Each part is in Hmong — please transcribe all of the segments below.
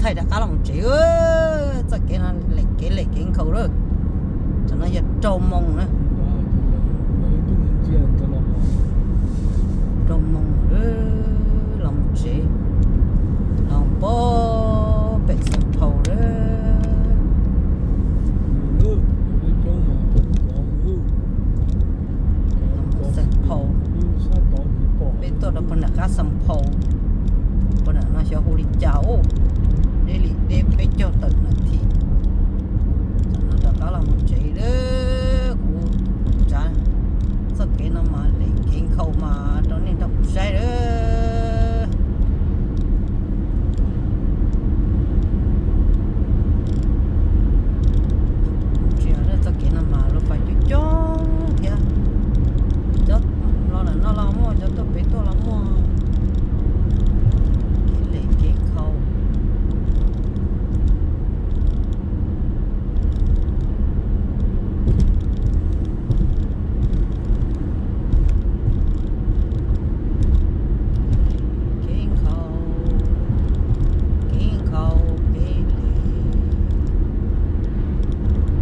Thaij rov qab los mus tsev, txoj kev no lem kev lem kev nkhaus lawm. Tam no yog rau moos na. Rau moos los mus tsev, los pem Xeem Phaus lawm. Xeem Phaus, peb tuaj rau puag nram qab Xeem Phaus, puag nram no xyov hu li cas ub, deb li deb peb caug tawm nas this. Tam no rov qab los mus tsev lawm, kuv tsav txoj kev no mas lem kev nkhaus mas rau nej nrog kuv saib lawm. Tsis yog txoj kev no mas lub fais coob coob thiab, cov los ntawm no los muaj, cov tuaj pem tuaj los muaj, kev lem kev nkhaus. Kev nkhaus, kev nkhaus kev lem,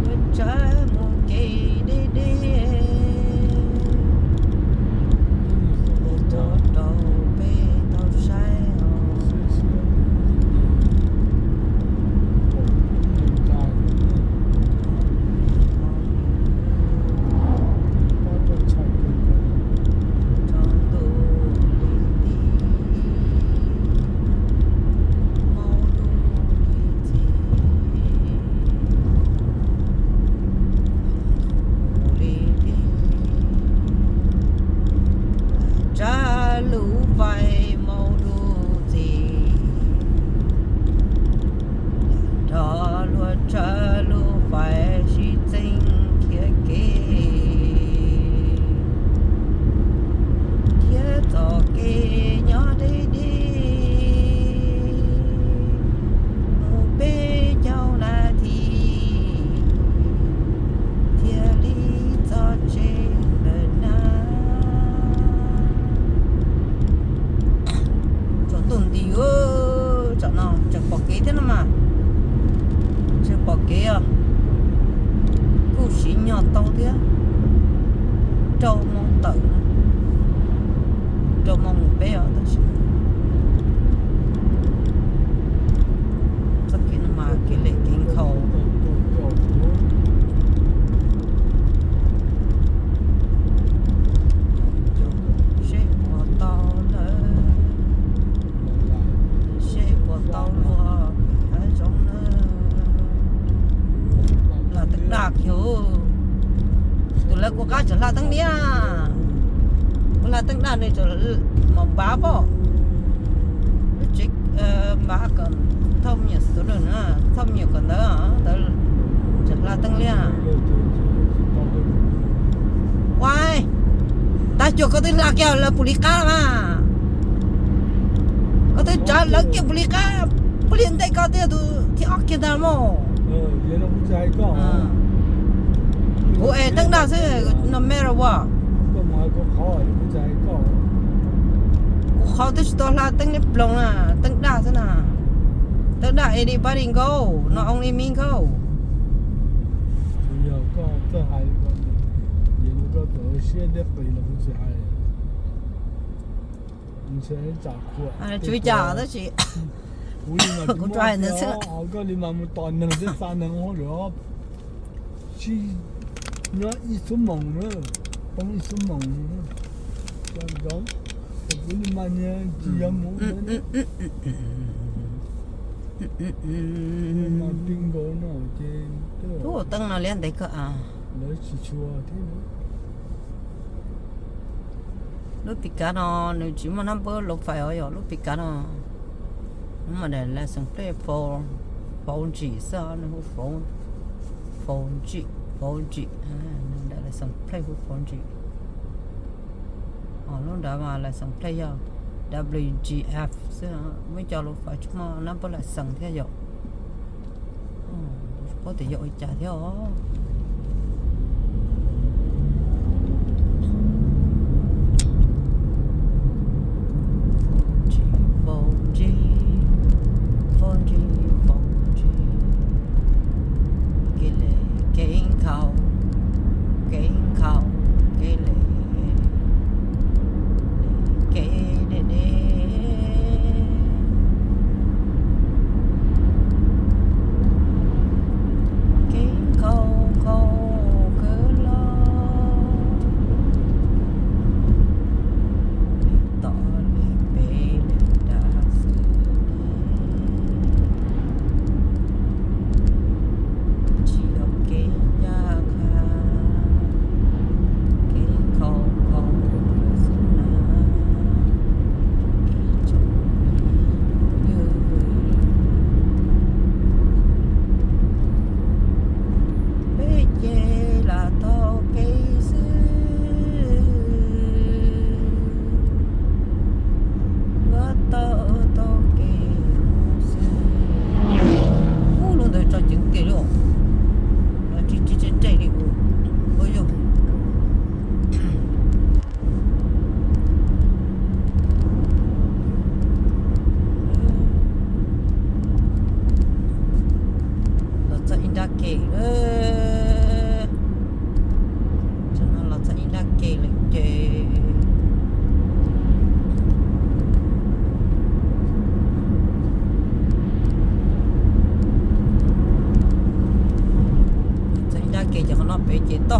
yuav tsav mus kev deb deb, rau rau peb tau saib os. Tsav lub fais maub dub ntxiv, nrog luag tsav lub fais sib txeeb khiav kev, khiav txoj kev nyob deb deb mus peb caug nas this thiaj li txog tsev lawm na. Tsaus ntuj nti, tam no tseem pom kev thiab no mas, tseem pom kev os. Kuj siv nyog tau thiab, rau moos tawm, rau moos mus peb os, tab sis txoj kev no mas kev lem kev nkhaus. Seb puas tau lawm, seb puas tau luag hav zoov na. Hla teeb daj kiag, tus lawv kuv qab tseem hla teeb liab, kuv hla teeb daj nws tseem mos npav pom. Lub tsev npav kom thauj me nyuam xub na, thauj me nyuam kom ntawd ntawd tseem hla teeb liab. Ua, tag cuag koj twb hla kiag lawv pum li qab mas, koj twb tsav lawv kiag pum li qab, pum li ntej koj twb yog tus thib ob kiag ntag mog. Kuv es teeb daj xwb, no matter what. Kuv qhov twb tsis tau hla teeb liab ploog na, teeb daj xwb na. Teeb daj anybody go, not only me go. Tsis ua cas tab sis kuv tsuas hais ntawd xwb. Koj li mas mus tom neeg thiab xa neeg hauj lwm, tsis nyob ib xuab moos na, poob ib xuab moos. Kuv li mas nyias tsis yog mus mas ti nkaus no ces, ub, teeb no liab ntev kawg. Lawv tsis tshua thiab. Lub pis kav no nws tsis muaj nab npawb low fi os, yog lub pis kav no nws mas daim license plate four G xwb, nws hu four G, four G, daim license plate hu four G. Lub nrad mas license plate yog W G F xwb, muaj cov low fi tsis muaj nab npawb license thiab yom. Paub tias yog ua cas thiab os. Four G, four G, four G.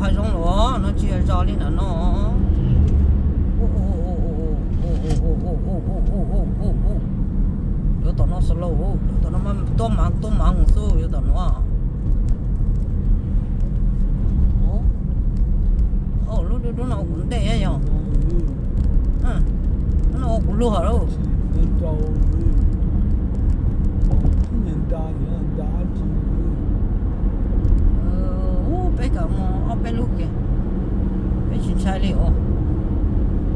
Zoo los no tsis yog zos li ntawm no. Yuav tom no slow, yuav tom no tuaj mas tuaj mas mus xwb yuav tom no. Lub dub dub no kuv ntej yog. Lub no ua kuv luag lauj. Peb kam mus ob peb lub kiag, peb tsis ntshai li os.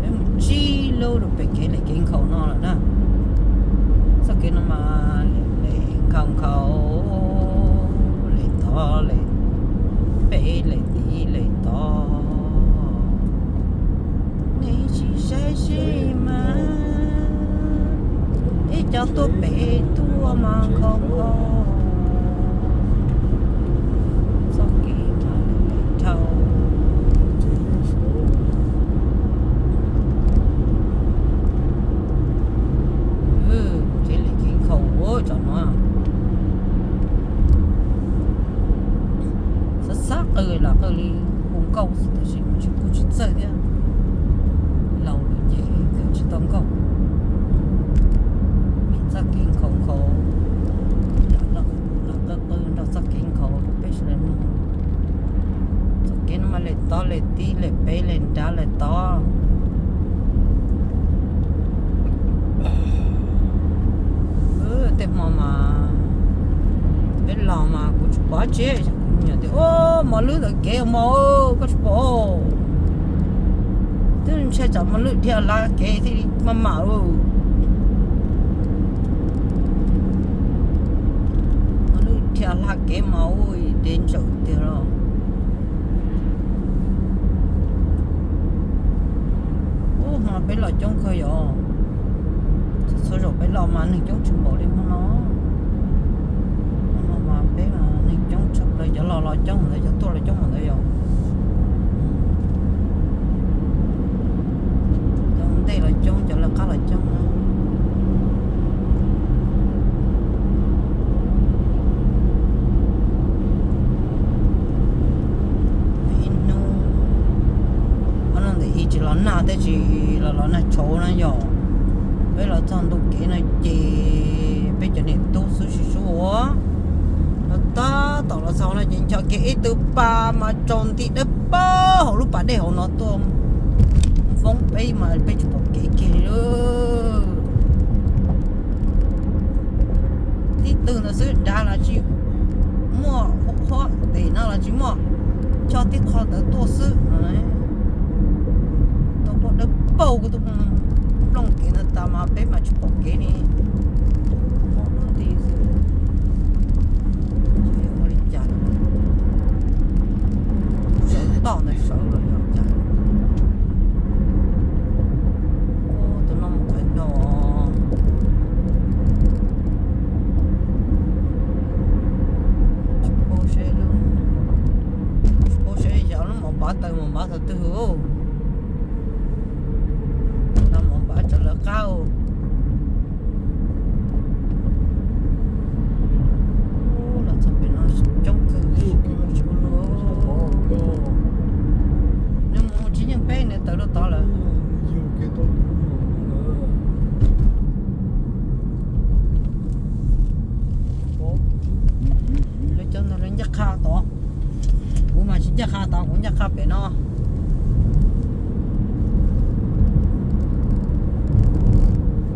Peb mus tsib lub rau pem kev lem kev nkhaus no lawm na. Txoj kev no mas lem nkhaus nkhaus, lem tod lem pem lem tid lem tod. Nej tsis saib seb mas, ib co tuaj pem tuaj mas nkhaus nkhaus. Txoj kev mas lem dhau. Kev lem kev nkhaus ua tsav no. Xav xav qw los qw li hu nkauj xwb tab sis mas tsis kuj tsis txawj thiab. Laus lawm ces kawm tsis tau nkauj. Txoj kev nkhaus nkhaus, los qw qw nrog txoj kev nkhaus peb sawv daws mloog. Txoj kev no mas lem tod lem tid lem pem lem nrad lem tod. Tej hmo mas peb los mas kuv tsis pom tsev, kuv niam tias, Ub, mos lwj ntawm kev mos, koj tsis pom? Twb ntshai tsam mos lwj dhia hla kev thiaj li maj mam. Mos lwj dhia hla kev mas ua dev ntsaum tiag los. Ub, hmo no peb los coob kawg yom. Txhua txhua zaus peb los mas neeg coob tsis npaum li hmo no. Hmo no mas peb mas neeg coob tshaj plaws, cov los los coob ntawd, cov tuaj los coob ntawd yom. Cov ntej los coob, cov lawv qab los coob na. Ib hnub no ntawm ib tsis los nag, tej tsis los los nag tshauv na yom. Peb los txog ntu kev no ces peb cov niam tub xwb sis suav. Los tab tom los txog no ces ncho kiag ib tug pas mas tsaus nti dawb paug hauv lub pas dej hauv no tuaj foob peb mas peb tsis pom kev kiag li. Tib tug ntawd xwb, dav los tsis muaj, qhuab qhuab pem no los tsis muaj, ncho tib qho ntawd tuaj xwb. Tau pom dawb paug kuv tus plooj kev ntawd tas mas peb mas tsis pom kev li. Ob lub nti xwb. Ua li cas sawv toj ntawd sawv los yog cas. Tus no mus qhov no. Tsis paub seb, tsis paub seb yog lub mos npav taws mos npav thaum twg. Tus no mos npav tsam lawv qab. Los txog pem no coob kawg li. Nws mus tsis yeej peb nws tawm rau tod lawm. Lawv cov ntawd lawv ncaj qha tod, kuv mas tsis ncaj qha tod, kuv ncaj qha pem no.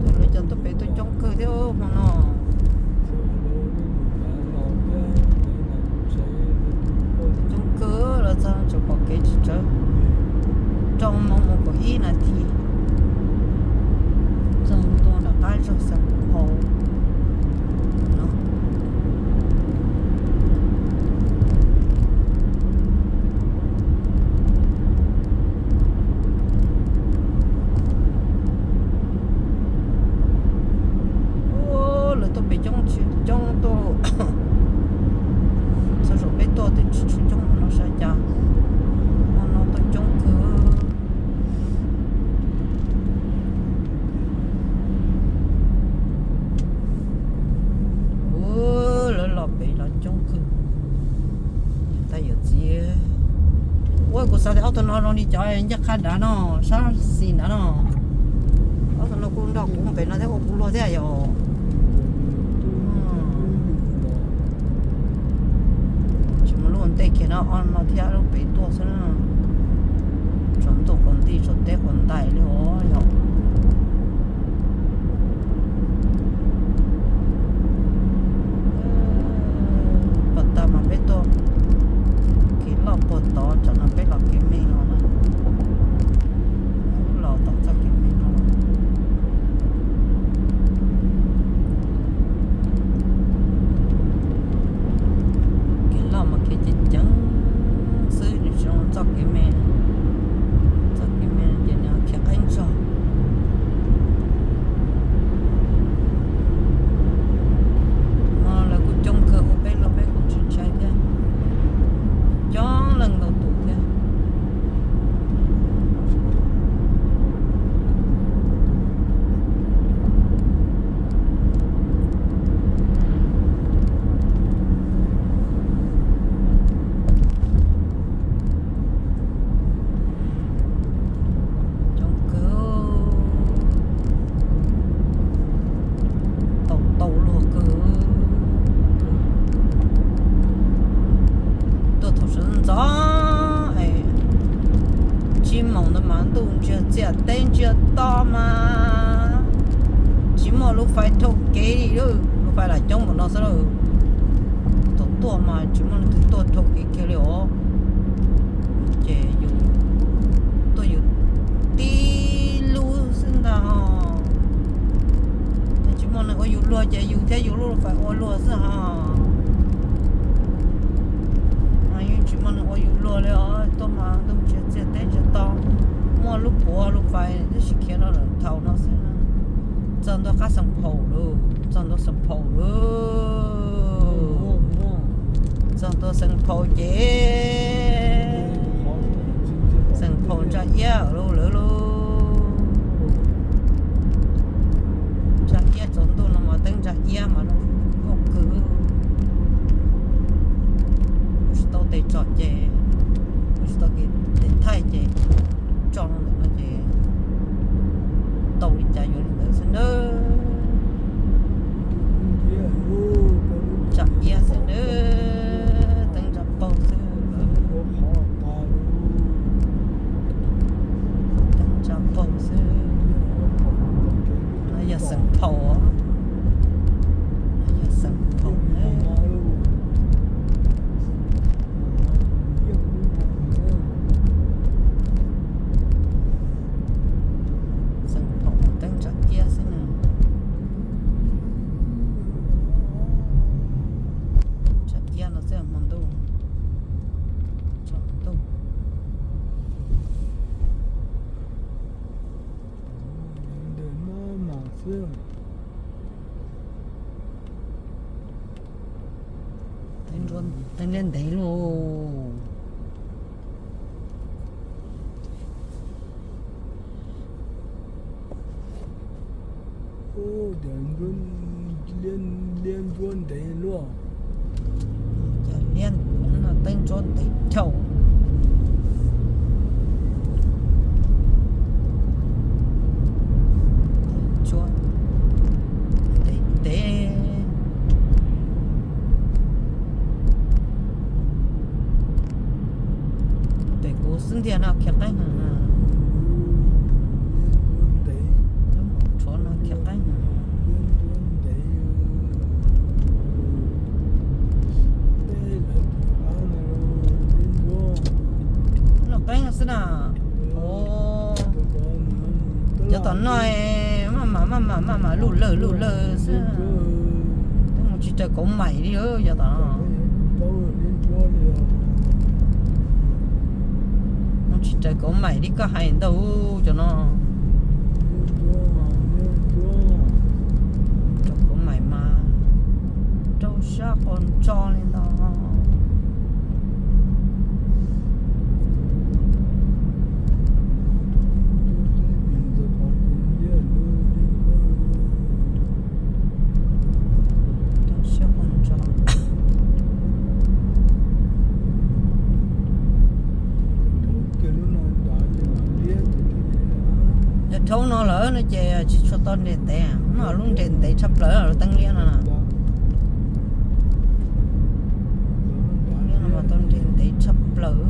Lawv cov tuaj pem tuaj coob kawg thiab hmo no. Coob kawg los txog tseem pom kev tsis tsawg. Rau moos mus kaum ib nas this txog ntua nram qab zos Xeev Phau no. Xav tias ob tug no zoo li cov ncaj qha nrad no, sab xis nrad no. Ob tug no kuj nrog kuv pem no thiab, ua kuv luag thiab yom. Tsis muaj lub ntej kiag no, ob no thiab lub pem tuaj xwb na. Tsaus ntuj qaum nti tsaus teb qaum ntais li os yom. Puag ta mas peb tuaj kev loj puag tod, tsam no peb los kev me no na. Los tau txoj kev me no. Kev loj mas kev ceev ceev xwb, nws tsis zoo txoj kev me. Txoj kev me ces nws khiav qeeb zog. No lawv kuj coob kawg, ua peb luag peb kuj tsis ntshai thiab. Coob leej ntau tus thiab. Coob kawg, tau tau luag kawg. Tuaj thaum sawv ntxov, tsib moos ntawd mas ntuj ntsiag txiaj teb ntsiag to mas tsis muaj lub fais dhau kev li, lub fais lam coob npaum no xwb lauj. Thaum tuaj mas tsis muaj leej twg tuaj dhau kev kiag li os. Ces yus tuaj yus tib lub xwb ntag. Tsis muaj neeg ua yus luag ces yus thiab yus lub fais ua luag xwb hos. Yeej tsis muaj neeg ua yus luag li os, tuaj mas ntuj ntsiag txiaj teb ntsiag to, muaj lub puav lub fais tab sis khiav rau lawm thaum no xwb. Txog ntua qab Xeem Phaum lauj, txog ntua Xeem Phaum lauj. Txog ntua Xeem Phaum ces Xeem Phaum ntsa iab lawm lauj. Ntsa iab tsaus ntuj no mas teeb ntsa iab mas zoo nkauj kawg. Tsis tau tes tsom ces, tsis tau tes thaij ces tso ntawm no ces tau li cas yuav li ntawd xwb nawb. Ntsa iab xwb nawb, teeb ntsa paug xwb. Teeb ntsa paug xwb. No yog Xeem Phaum, no yog Xeem Phaum ne. Xeem Phaum teeb ntsa iab xwb na. Ntsa iab no xwb hmo ntuj, tsaus ntuj. Teeb liab ntev lauj. Liab ntsuab ntev luaj. Liab no teeb ntsuab ntev dhau. Ntsuab ntev ntev. Pem kuv xwb ntiag no khiav qeeb heev na. Tshuav no khiav qeeb heev. Loj qeeb xwb na. Cov tom no maj mam maj mam maj mam luj lawg luj lawg xwb. Twb mus tsis raws kauv maim li cov tom no. Mus tsis raws kauv maim li koj hais ntau cov no. Raws kauv maim mas rau sab qo ntso li ntawd. Rau sab qo ntso. Tau nres ntev, no lub nres ntev tshaj plaws lub teeb liab no. Teeb liab no mas tau nres ntev tshaj plaws.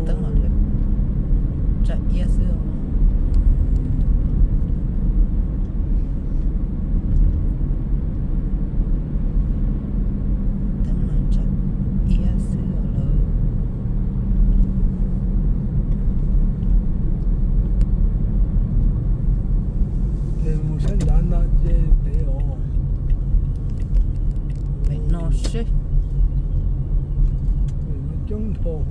Teeb no tsa iab xwb. Teeb no tsa iab xwb lawm. Ces mus sab nrad no ces pem os. Pem no seb. Pem no coob dhau.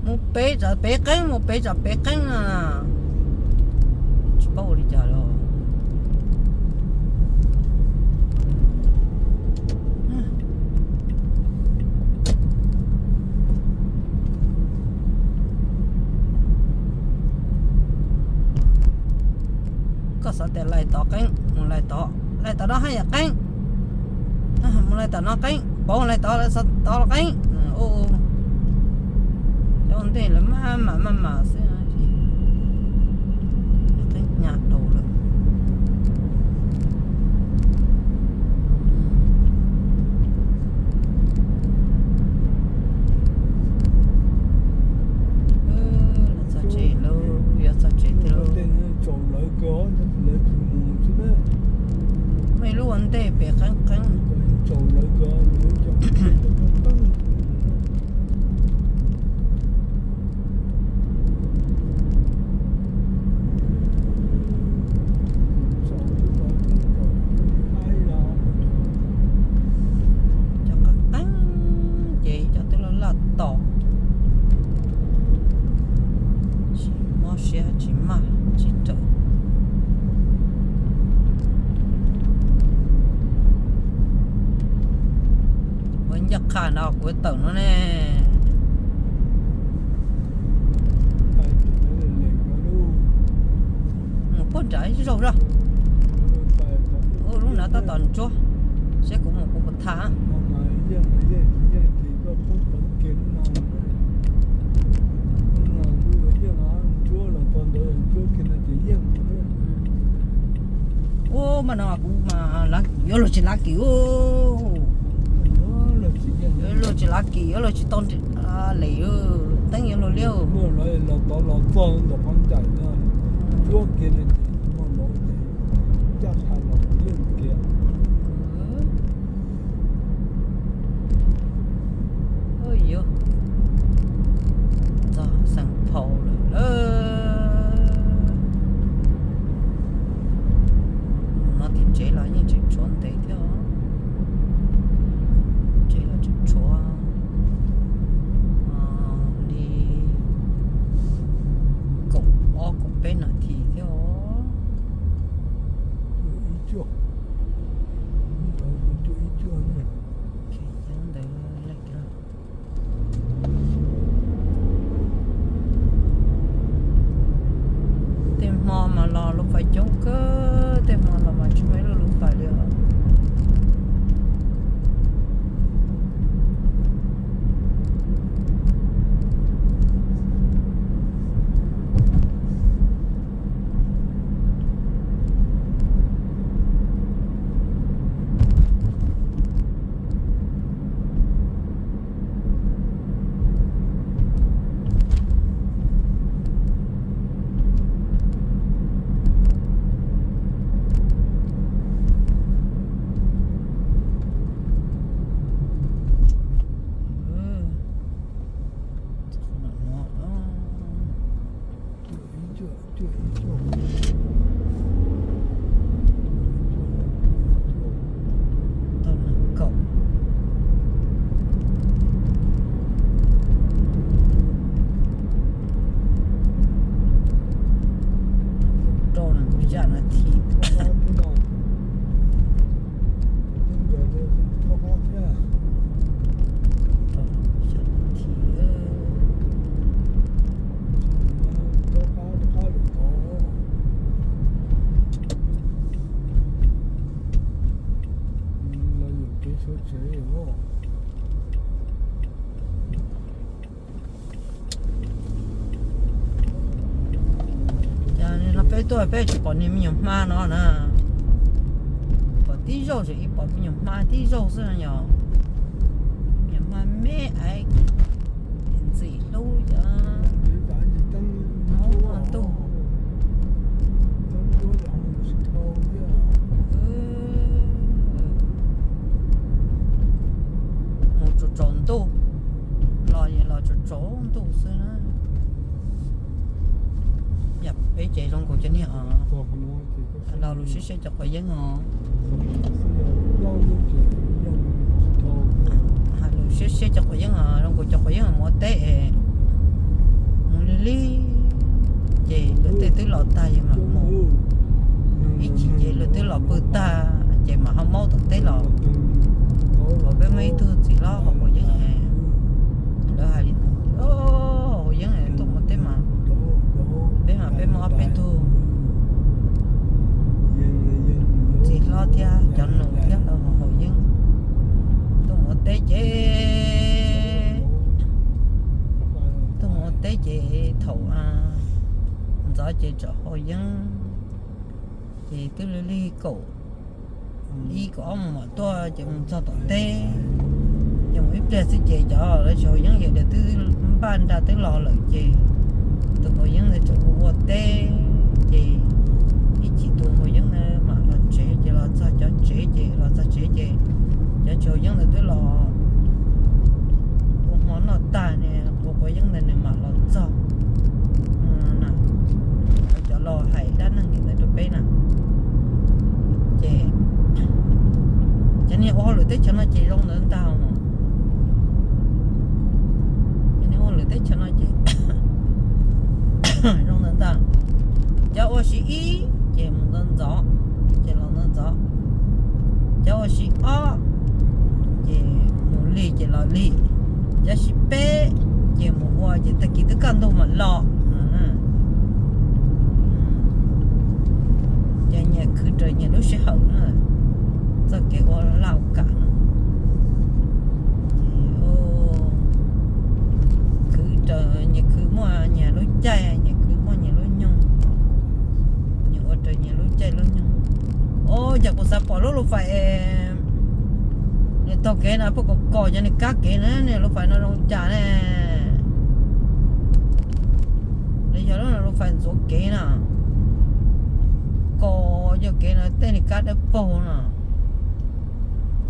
Mus pem tsam pem qeeb, mus pem tsam pem qeeb na. Tsis paub ua li cas los. Koj xav tias laim tod qeeb, mus laim tod, laim tom no haj yam qeeb. Mus laim tom no qeeb, pauv laim tod, tod los qeeb. Cov ua ntej lawv maj mam maj mam xwb, qeeb hnyav dhau lawm. Txog tsev lawm, yuav txog tsev tiag lawm. Muaj ib lub ua ntej pem qeeb qeeb. Cov qeeb qeeb ces cov twb laj laj tos, tsis mob siab tsis maj tsis raws. Ua ncaj qha no kuv tawm no ne. Mus puag nram ib zaug zog. Ua lub no tab tom ntsuab, seb kuv mus kuv puas tham. Ua mas no kuv mas yuav luag tsis lav kis. Yuav luag tsis lav kis, yuav luag tsis tau les, teeb yuav luag liab. Yuav txog Xeem Phau lawm. Mus no tim tsev los yeej tseem tshuav ntev thiab os. Tsev los tseem tshuav li kaum ob kaum peb nas this thiab os. Cov no peb tuaj peb tsis pom niag me nyuam hma no na. Pom tib zaug tseem ib pom me nyuam hma tib zaug xwb no yog. Me nyuam hma me aiv ntxim hlub cov hmoob ntuj. Mus tsaus tsaus ntuj, los los tsaus tsaus ntuj xwb na. Yog peb ces zoo nkaus cov niag os, los lus siab siab cov quav yeeb os. Hais lus siab siab cov quav yeeb os, zoo nkaus cov quav yeeb mus ua teb es mus lig lig, ces lawv tej twb los tag ces mam mus. Ib chim ces lawv twb los pw tag ces mam ho maub tom teb los. Pom peb muaj ib tug txiv hlob hauv quav yeeb es lawv hais li ntawd, hauv quav yeeb tuaj mus teb mas peb mas peb muaj ob peb tug txiv hlob thiab cov nus thiab lawv hauv quav yeeb tuaj mus teb ces, tuaj mus teb ces thaum ntxov ces tsom hauv quav yeeb ces twb lig lig kaum ib kaum ob mus mam tuaj ces mus txog tom teb ces mus ib pliag xwb ces cov lawv tsis hauv yeeb yawm twb npaj nra twb los lawm ces tus hauv yeeb ntawd tseem mus ua teb ces ib chim tus hauv yeeb ntawd mam los tsev ces los txog cov tsev ces los txog tsev ces cov tsis hauv yeeb ntawd twb los ua hmo noj tag ne, tus hauv yeeb ntawd nws mam los txog. Cov los hais dab neeg li ntawd rau peb na. Ces cov niag ua hauj lwm teb chaws no ces zoo ntawd ntag. Cov niag ua hauj lwm teb chaws no ces zoo ntawd ntag. Cov ua shift ib ces mus ntxov ntxov, ces los ntxov ntxov. Cov ua shift ob ces mus lig ces los lig. Cov shift peb ces mus ua ces tag kis twb kaj ntug mam los. Ces nyias khwv raws nyias lub sij hawm na, txoj kev ua laj ua kam no. Ces khwv raws nyias khwv muaj nyias lub caij, nyias khwv muaj nyias lub nyoog, nyias ua raws nyias lub caij lub nyoog. Os, cas kuv xav pom lub lus fais nws taug kev na, poj kos kos cov niag kab kev na, niag lus fais no zoo cas ne? Nws yog lub lus fais ntxuav kev na, kos yog kev no tej niag kab dawb paug no.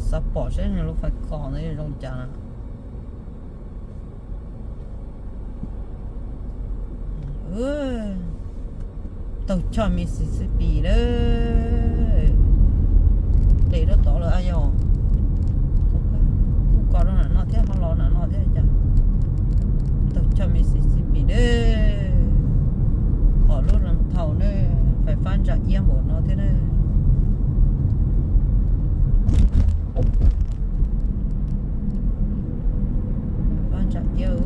Xav pom saib niag lus fais kos ntawd zoo cas na. Taug choj Mississippi lawm. Deb rau tod lawm yog. Kuj kos rau nram no thiab, ho los nram no thiab cas. Taug choj Mississippi lawm. Pom lub Round Top ne, fais fab ntsa iab npaum no thiab ne. Fab ntsa iab,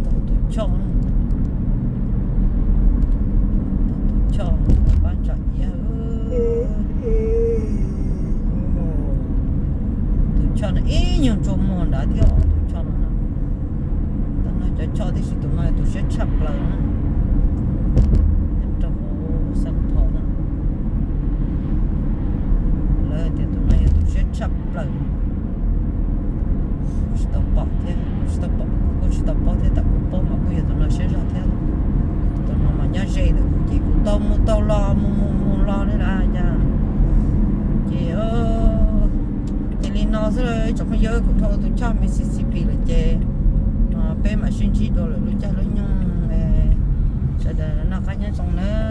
taug tus choj, taug tus choj, fab ntsa iab. Tus choj no ib nyuag tsuas muag nrad thiab os, tus choj no. Tam no cov choj tib si tus no tus siab tshaj plaws na. Nyob rau hauv Xeev Phos na. Lawv tias tus no yog tus siab tshaj plaws. Kuv tsis tau pom thiab, kuv tsis tau pom, kuv tsis tau paub thiab, tam kuv paub mas kuj yog tus no siab zog thiab. Tus no mas nyob ze ntawm kuv ces kuv tau mus tau los mus mus mus los li lawm cas. Ces, ces li no xwb, tsoom phooj ywg, kuv dhau tus choj Mississippi lawm ces peb mam sib ntsib dua lwm lub caij lub nyoog. Sawv daws noj qab nyob zoo nawb.